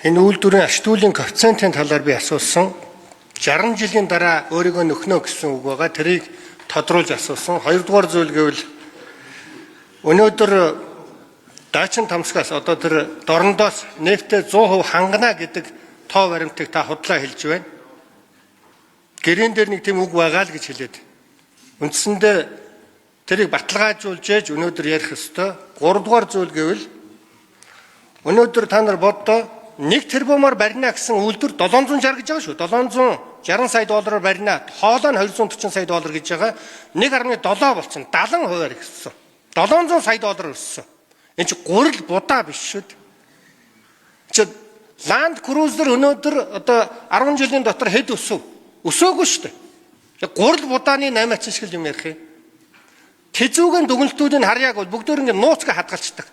Энэ үйлдвэрийн ач түлийн коэффициентийн талаар би асуусан. 60 жилийн дараа өөрийгөө нөхнө гэсэн үг байгаа. Тэрийг тодруулж асуусан. Хоёрдугаар зүйл гэвэл өнөөдөр Даачин тамсгаас одоо тэр дорндоос нефтээ 100% хангана гэдэг тоо баримтыг та худлаа хэлж байна. Гэрэн дээр нэг тийм үг байгаа л гэж хэлээд. Үндсэндээ тэрийг баталгаажуулж ээж өнөөдөр ярих ёстой. Гуравдугаар зүйл гэвэл өнөөдөр та нар боддоо 1 тэрбумаар барина гэсэн үйлдвэр 760 гэж байгаа шүү. 760 сая доллараар барина. Хоолой нь 240 сая доллар гэж байгаа. 1.7 болсон. 70 хувиар өссөн. 700 сая доллар өссөн. Энэ чи гурил будаа биш шүү дээ. Чи Land Cruiser өнөөдөр одоо 10 жилийн дотор хэд өсөв? Өсөөгүй шүү дээ. Гурил будааны 8 ачин шиг л юм ярих юм. Тэзүүгийн дүгнэлтүүдийг харьяаг бол бүгдөө ингэ нууцгаа хадгалцдаг.